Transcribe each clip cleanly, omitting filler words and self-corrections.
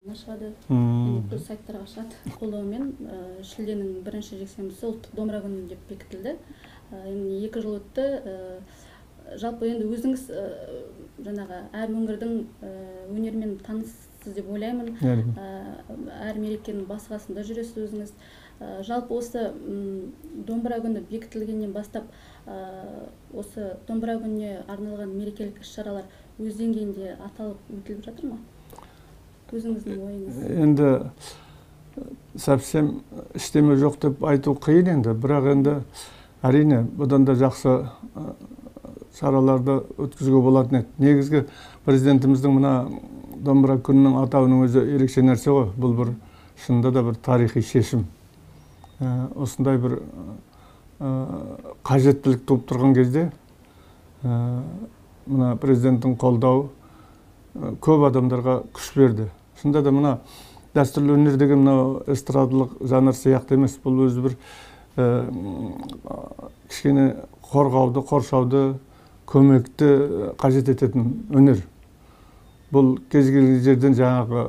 Шығады, бүкіл сайттарға шығады. Қолдауымен шілденің бірінші жексенбісі ұлттық домбыра күні деп бекітілді. Енді 2 жыл өтті. Жалпы енді өзіңіз жаңағы әр өңірдің өнерімен таныссыз деп ойлаймын. Әр мерекенің басы қасында жүресіз өзіңіз. Жалпы осы домбыра күні бекітілгеннен бастап осы домбыра күніне арналған мерекелік іс-шаралар өз деңгейінде аталып өтіліп жатыр ма? Өзіңіздің ойыңыз? Енді совсем ештеме жоқ деп айту қиын енді, бірақ енді әрине бұдан да жақсы шараларды өткізуге болатын еді. Негізгі президентіміздің мына домбыра күнінің атауының өзі ерекше нәрсе ғой. Бұл бір шынында да бір тарихи шешім. Осындай бір қажеттілік туып тұрған кезде мына президенттің қолдауы көп адамдарға күш берді. Шынында да мына дәстүрлі өнер деген мынау эстрадалық жанр сияқты емес. Бұл өзі бір кішкене қорғауды, қоршауды, көмекті қажет ететін өнер. Бұл кез келген жерден жаңағы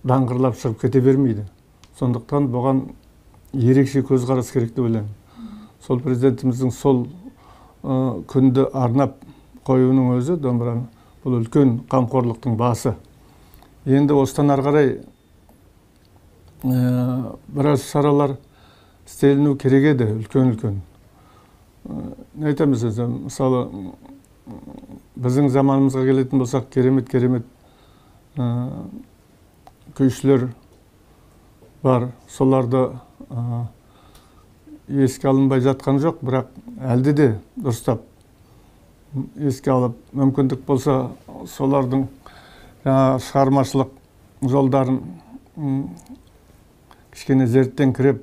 даңғырлап шығып кете бермейді. Сондықтан бұған ерекше көзқарас керек деп ойлаймын. Сол президентіміздің сол күнді арнап қоюының өзі домбыраны бұл үлкен қамқорлықтың басы. Енді осыдан ары қарай біраз шаралар істеліну керек еді, үлкен-үлкен. Не айтамыз өзі, мысалы, біздің заманымызға келетін болсақ, керемет-керемет күйшілер бар. Соларды еске алынбай жатқан жоқ, бірақ әлде де дұрыстап еске алып, мүмкіндік болса, солардың жаңа шығармашылық жолдарын кішкене зерттеңкіреп,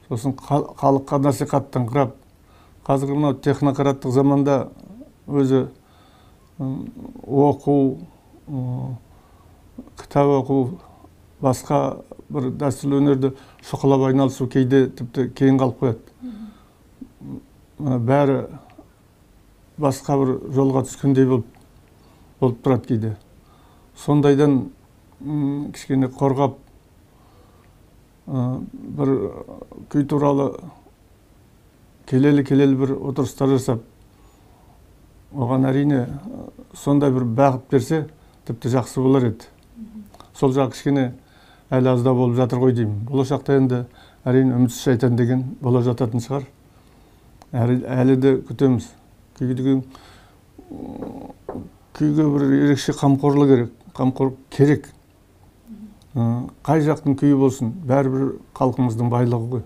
сосын халыққа насихаттаңқырап, қазіргі мынау технократтық заманда өзі оқу, кітап оқу, басқа бір дәстүрлі өнерді шұқылап айналысу кейде тіпті кейін қалып қояды. Бәрі басқа бір жолға түскендей болып тұрады кейде. Сондайдан кішкене қорғап, бір күй туралы келелі-келелі бір отырыстар жасап, оған әрине сондай бір бағыт берсе, тіпті жақсы болар еді. Сол жағы кішкене әлі аздау болып жатыр ғой деймін. Болашақта енді әрине үмітсіз шайтан деген бола жататын шығар. Әлі де күтеміз. Күйге бір ерекше қамқорлық керек, қамқор керек. Қай жақтың күйі болсын, бәрібір халқымыздың байлығы ғой.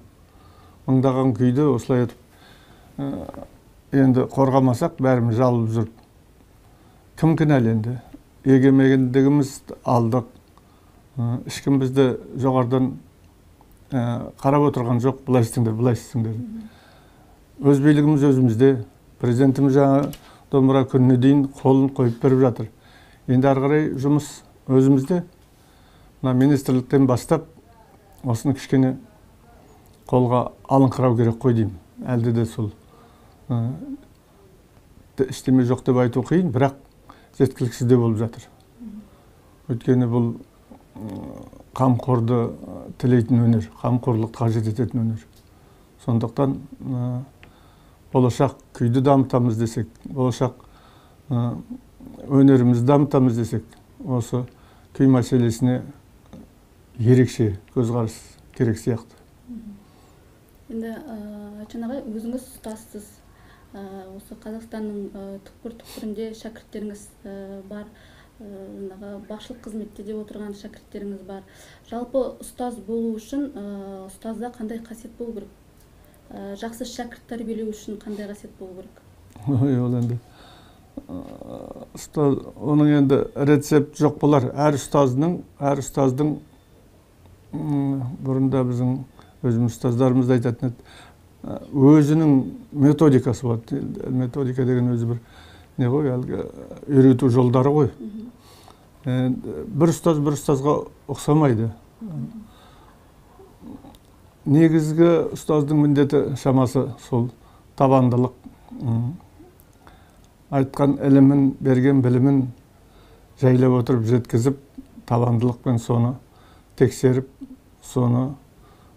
Мыңдаған күйді осылай етіп енді қорғамасақ, бәріміз жалып жүріп. Кім кінәлі енді? Егемендігіміз алдық. Ешкім бізді жоғарыдан қарап отырған жоқ, былай істеңдер, былай істеңдер. Өз билігіміз өзімізде. Президентіміз жаңа домбыра күніне дейін қолын қойып беріп жатыр. Енді ары қарай жұмыс өзімізде. Мына министрліктен бастап осыны кішкене қолға алыңқырау керек қой деймін. Әлде де сол ештеме жоқ деп айту қиын, бірақ жеткіліксіз де болып жатыр. Өйткені бұл қамқорды тілейтін өнер, қамқорлықты қажет ететін өнер. Сондықтан болашақ күйді дамытамыз десек, болашақ өнерімізді дамытамыз десек, осы күй мәселесіне ерекше көзқарас керек сияқты. Енді Айтжан ағай, өзіңіз ұстазсыз. Осы Қазақстанның түкпір-түкпірінде шәкірттеріңіз бар, басшылық қызметте де отырған шәкірттеріңіз бар. Жалпы ұстаз болу үшін ұстазда қандай қасиет болу керек? Жақсы шәкірт тәрбиелеу үшін қандай қасиет болу керек? Ой, ол енді ұстаз, оның енді рецепт жоқ болар. Әр ұстаздың бұрында біздің өзіміз ұстаздарымыз да айтатын еді, өзінің методикасы болады. Методика деген өзі бір не ғой, әлгі үйрету жолдары ғой. Бір ұстаз бір ұстазға ұқсамайды. Негізгі ұстаздың міндеті шамасы сол табандылық, айтқан ілімін, берген білімін жайлап отырып жеткізіп, Табандылықпен соны тексеріп, соны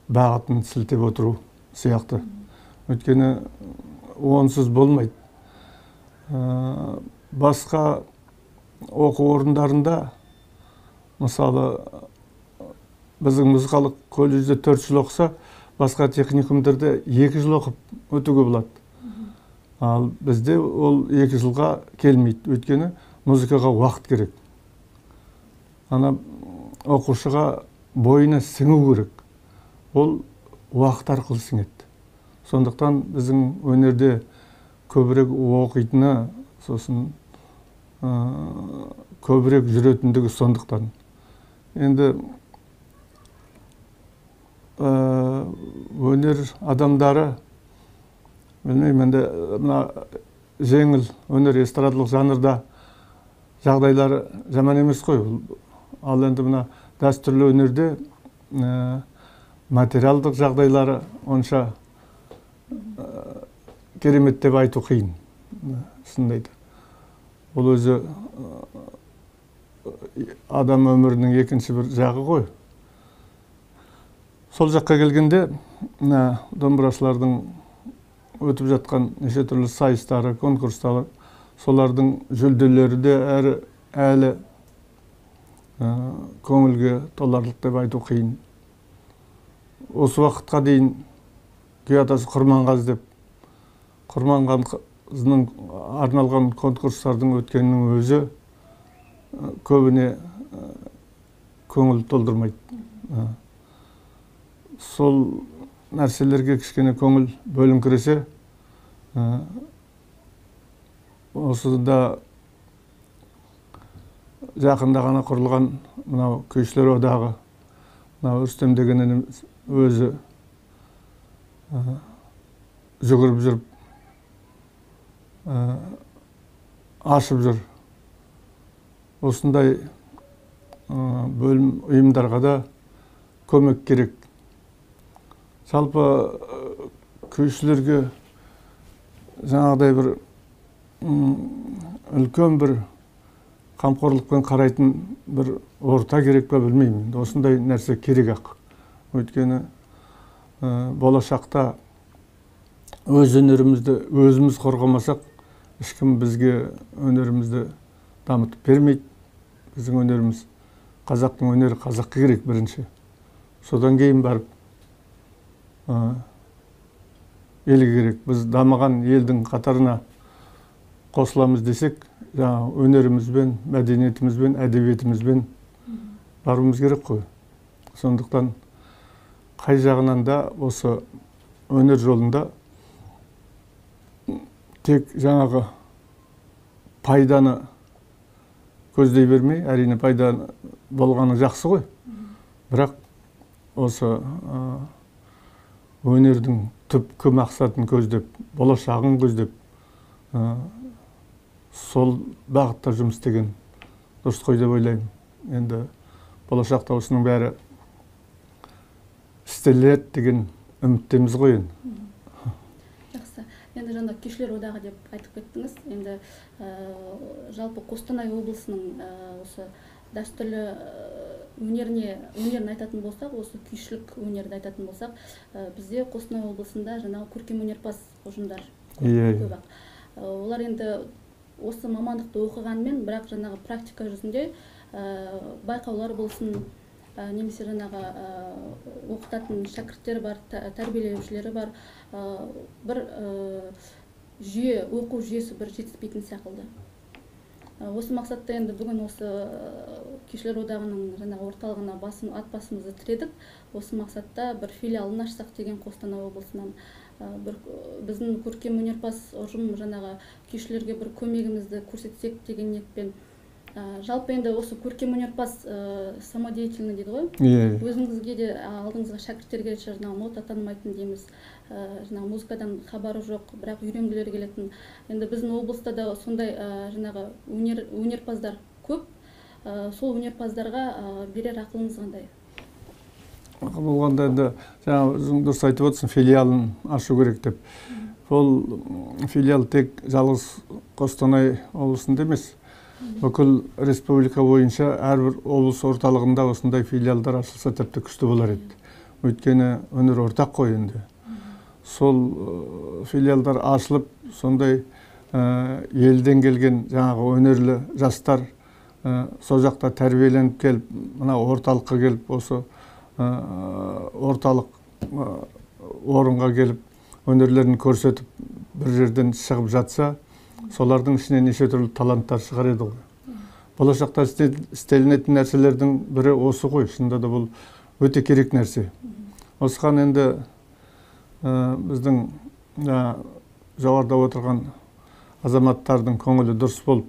бағытын сілтеп отыру сияқты. Өйткені онсыз болмайды. Басқа оқу орындарында, мысалы, біздің музыкалық колледжде 4 жыл оқыса, басқа техникумдарда 2 жыл оқып өтуге болады. Ал бізде ол 2 жылға келмейді, өйткені музыкаға уақыт керек. Ана оқушыға бойына сіңу керек. Ол уақыт арқылы сіңеді. Сондықтан біздің өнерде көбірек оқитыны, сосын көбірек жүретіндігі сондықтан. Енді өнер адамдары, білмеймін, енді мына жеңіл өнер, эстрадалық жанрда жағдайлары жаман емес қой. Ал енді мына дәстүрлі өнерде материалдық жағдайлары онша керемет деп айту қиын. Шынында. Ол өзі адам өмірінің екінші бір жағы ғой. Сол жаққа келгенде мына домбырашылардың өтіп жатқан неше түрлі сайыстары, конкурстары, солардың жүлделері де әлі көңілге толарлық деп айту қиын. Осы уақытқа дейін күй атасы Құрманғазы деп Құрманғазының арналған конкурстардың өткенінің өзі көбіне көңіл толдырмайды. Сол нәрселерге кішкене көңіл бөліңкіресе, осында жақында ғана құрылған мынау күйшілер одағы, мынау Рүстем деген ініміз өзі жүгіріп жүріп ашып жүр. Осындай бөлім ұйымдарға да көмек керек. Жалпы күйшілерге жаңағыдай бір үлкен бір қамқорлықпен қарайтын бір орта керек пе білмеймін. Осындай нәрсе керек ақ. Өйткені болашақта өз өнерімізді өзіміз қорғамасақ, ешкім бізге өнерімізді дамытып бермейді. Біздің өнеріміз, қазақтың өнері қазаққа керек бірінші. Содан кейін барып елге керек. Біз дамыған елдің қатарына қосыламыз десек, жаңа өнерімізбен, мәдениетімізбен, әдебиетімізбен баруымыз керек қой. Сондықтан қай жағынан да осы өнер жолында тек жаңағы пайданы көздей бермей, әрине пайда болғаны жақсы ғой, бірақ осы өнердің түпкі мақсатын көздеп, болашағын көздеп, сол бағытта жұмыс істеген дұрыс қой деп ойлаймын. Енді болашақта осының бәрі істеледі деген үміттеміз ғой енді. Жақсы. Енді жаңа күйшілер одағы деп айтып кеттіңіз. Енді жалпы Қостанай облысының осы дәстүрлі өнерін айтатын болсақ, осы күйшілік өнерді айтатын болсақ, бізде Қостанай облысында жаңағы көркем өнерпаз ұжымдар көп ақ. Олар енді осы мамандықты оқығанмен, бірақ жаңағы практика жүзінде байқаулар болсын, немесе жаңағы оқытатын шәкірттері бар, тәрбиеленушілері бар, бір жүйе, оқу жүйесі бір жетіспейтін секілді. Осы мақсатта енді бүгін осы күйшілер одағының жаңағы орталығына ат басымызды тіредік. Осы мақсатта бір филиалын ашсақ деген Қостанай облысынан бір біздің көркем өнерпаз ұжым жаңағы күйшілерге бір көмегімізді көрсетсек деген ниетпен. Жалпы енді осы көркем өнерпаз самодеятельный дейді ғой. Өзіңізге де алдыңызға шәкірттерге жаңағы нота танымайтын дейміз, жаңағы музыкадан хабары жоқ, бірақ үйренгілері келетін. Енді біздің облыста да сондай жаңағы өнерпаздар көп. Сол өнерпаздарға берер ақылыңыз қандай? Ақыл болғанда енді жаңа өзің дұрыс айтып отырсың, филиалын ашу керек деп. Ол филиал тек жалғыз Қостанай облысында емес, Бүкіл республика бойынша әрбір облыс орталығында осындай филиалдар ашылса тіпті күшті болар еді. Өйткені өнер ортақ қой енді. Сол филиалдар ашылып, сондай елден келген жаңағы өнерлі жастар сол жақта тәрбиеленіп келіп, мына орталыққа келіп, осы орталық орынға келіп, өнерлерін көрсетіп, бір жерден шығып жатса, солардың ішінен неше түрлі таланттар шығар еді ғой. Болашақта істелінетін нәрселердің бірі осы ғой. Шынында да бұл өте керек нәрсе. Осыған енді біздің жоғарыда отырған азаматтардың көңілі дұрыс болып,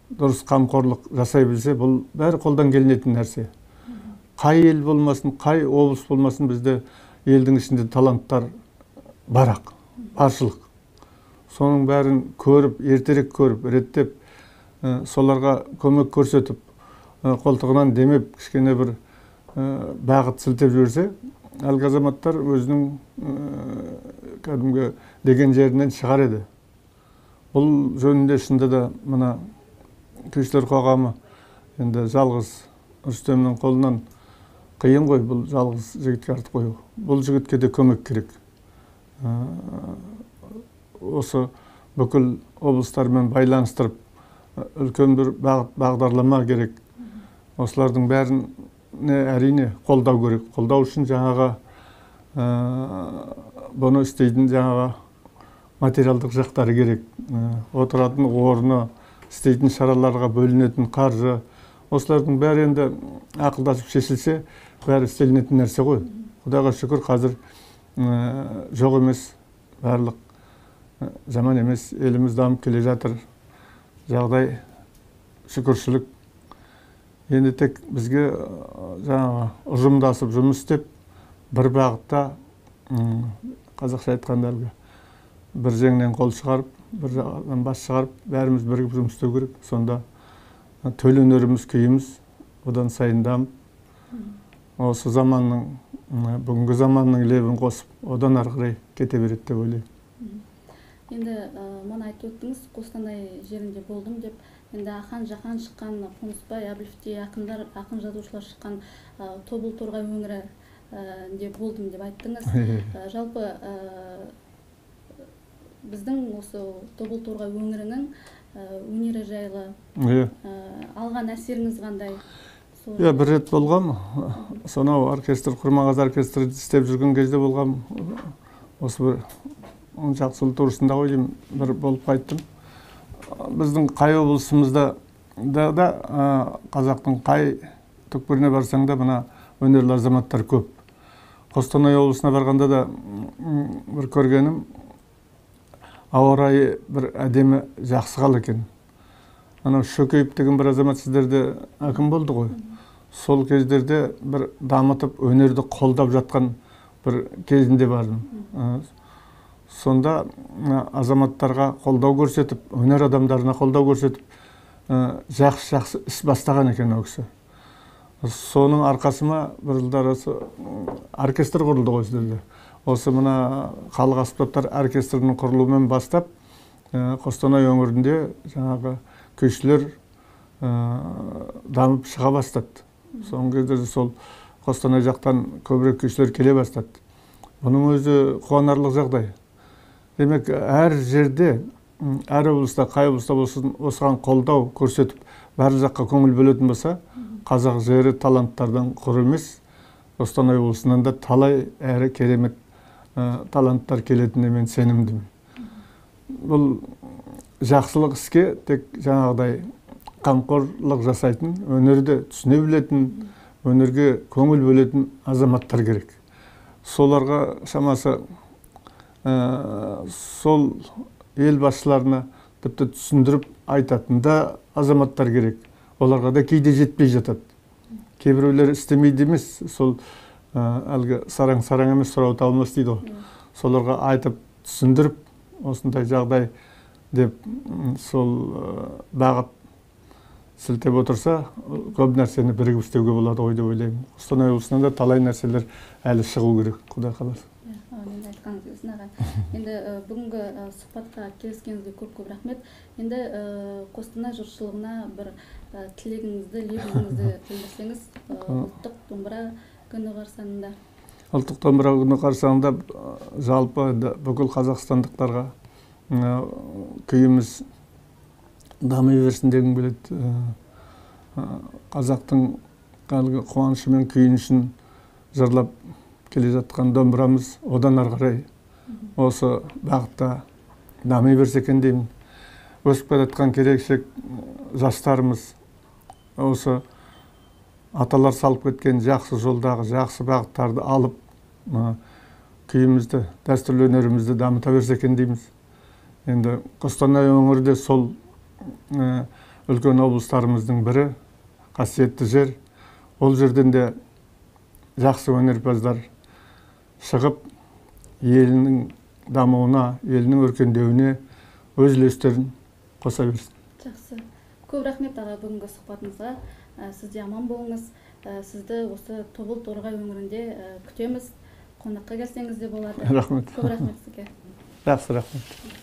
дұрыс қамқорлық жасай білсе, бұл бәрі қолдан келінетін нәрсе. Қай ел болмасын, қай облыс болмасын, бізде елдің ішінде таланттар барақ, баршылық. Соның бәрін көріп, ертерек көріп, реттеп, соларға көмек көрсетіп, қолтығынан демеп, кішкене бір бағыт сілтеп жіберсе, әлгі азаматтар өзінің кәдімгі деген жерінен шығар еді. Бұл жөнінде шынында да мына күйшілер қоғамы енді жалғыз Рүстемнің қолынан қиын ғой, бұл жалғыз жігітке артып қою. Бұл жігітке де көмек керек. Осы бүкіл облыстармен байланыстырып, үлкен бір бағдарлама керек. Осылардың бәріне әрине қолдау керек. Қолдау үшін жаңағы бұны істейтін жаңағы материалдық жақтары керек. Отыратын орны, істейтін шараларға бөлінетін қаржы. Осылардың бәрі енді ақылдасып шешілсе, бәрі істелінетін нәрсе ғой. Құдайға шүкір, қазір жоқ емес, барлық жаман емес, еліміз дамып келе жатыр. Жағдай шүкіршілік. Енді тек бізге жаңағы ұжымдасып жұмыс істеп, бір бағытта, қазақша айтқанда әлгі, бір жеңнен қол шығарып, бір жағадан бас шығарып, бәріміз бірігіп жұмыс істеу керек. Сонда төл өнеріміз, күйіміз одан сайын дамып, осы заманның, бүгінгі заманның лебін қосып, одан ары қарай кете береді деп ойлаймын. Енді мана айтып өттіңіз, Қостанай жерінде болдым деп. Енді Ақан Жақан шыққан, Қонысбай Әбілевтей ақындар, ақын жазушылар шыққан Тобыл Торғай өңірі де болдым деп айттыңыз. Жалпы біздің осы Тобыл Торғай өңірінің өнері жайлы алған әсеріңіз қандай? Иә, бір рет болғам. Сонау оркестр, Құрманғазы оркестрі істеп жүрген кезде болғам. Осы бір 10 шақты жыл турасында ғой деймін, бір болып қайттым. Біздің қай облысымызда да қазақтың қай түкпіріне барсаң да мына өнерлі азаматтар көп. Қостанай облысына барғанда да бір көргенім, ауа райы бір әдемі жақсы қал екен. Анау Шөкеев деген бір азамат сіздерде әкім болды ғой. Сол кездерде бір дамытып өнерді қолдап жатқан бір кезінде бардым. Сонда азаматтарға қолдау көрсетіп, өнер адамдарына қолдау көрсетіп, жақсы-жақсы іс бастаған екен ол кісі. Соның арқасыма бір жылдары оркестр құрылды ғой сіздерде. Осы мына халық аспаптар оркестрінің құрылуымен бастап, Қостанай өңірінде жаңағы күйшілер дамып шыға бастады. Соңғы кездерде сол Қостанай жақтан көбірек күйшілер келе бастады. Бұның өзі қуанарлық жағдай. Демек, әр жерде, әр облыста, қай облыста болсын, осыған қолдау көрсетіп, барлық жаққа көңіл бөлетін болса, қазақ жері таланттардан құр емес, Қостанай облысынан да талай әрі керемет таланттар келетініне мен сенімдімін. Бұл жақсылық іске тек жаңағыдай қамқорлық жасайтын, өнерді түсіне білетін, өнерге көңіл бөлетін азаматтар керек. Соларға шамасы сол ел басшыларына тіпті түсіндіріп айтатын да азаматтар керек. Оларға да кейде жетпей жатады. Кейбіреулер істемейді емес, сол әлгі сараң-сараң емес, сұрау табылмас дейді ғой. Соларға айтып, түсіндіріп, осындай жағдай деп сол бағыт сілтеп отырса, көп нәрсені бірігіп істеуге болады ғой деп ойлаймын. Қостанай облысынан да талай нәрселер әлі шығу керек, Құдай қаласа. Енді айтқаныңыз берсін, аға. Енді бүгінгі сұхбатқа келіскеніңізге көп-көп рахмет. Енді Қостанай жұртшылығына бір тілегіңізді, лебізіңізді білдірсеңіз, ұлттық домбыра күні қарсаңында. Ұлттық домбыра күні қарсаңында жалпы бүкіл қазақстандықтарға күйіміз дами берсін дегім келеді. Қазақтың әлгі қуанышы мен күйінішін жырлап келе жатқан домбырамыз одан ары қарай осы бағытта дами берсе екен деймін. Өсіп келе жатқан келешек жастарымыз осы аталар салып кеткен жақсы жолдағы жақсы бағыттарды алып, күйімізді, дәстүрлі өнерімізді дамыта берсе екен дейміз. Енді Қостанай өңірі де сол үлкен облыстарымыздың бірі, қасиетті жер. Ол жерден де жақсы өнерпаздар шығып, елінің дамуына, елінің өркендеуіне өз үлестерін қоса берсін. Жақсы. Көп рахмет, аға, бүгінгі сұхбатыңызға. Сіз де аман болыңыз. Сізді осы Тобыл Торғай өңірінде күтеміз. Қонаққа келсеңіз де болады. Рахмет. Көп рахмет сізге. Жақсы, рахмет.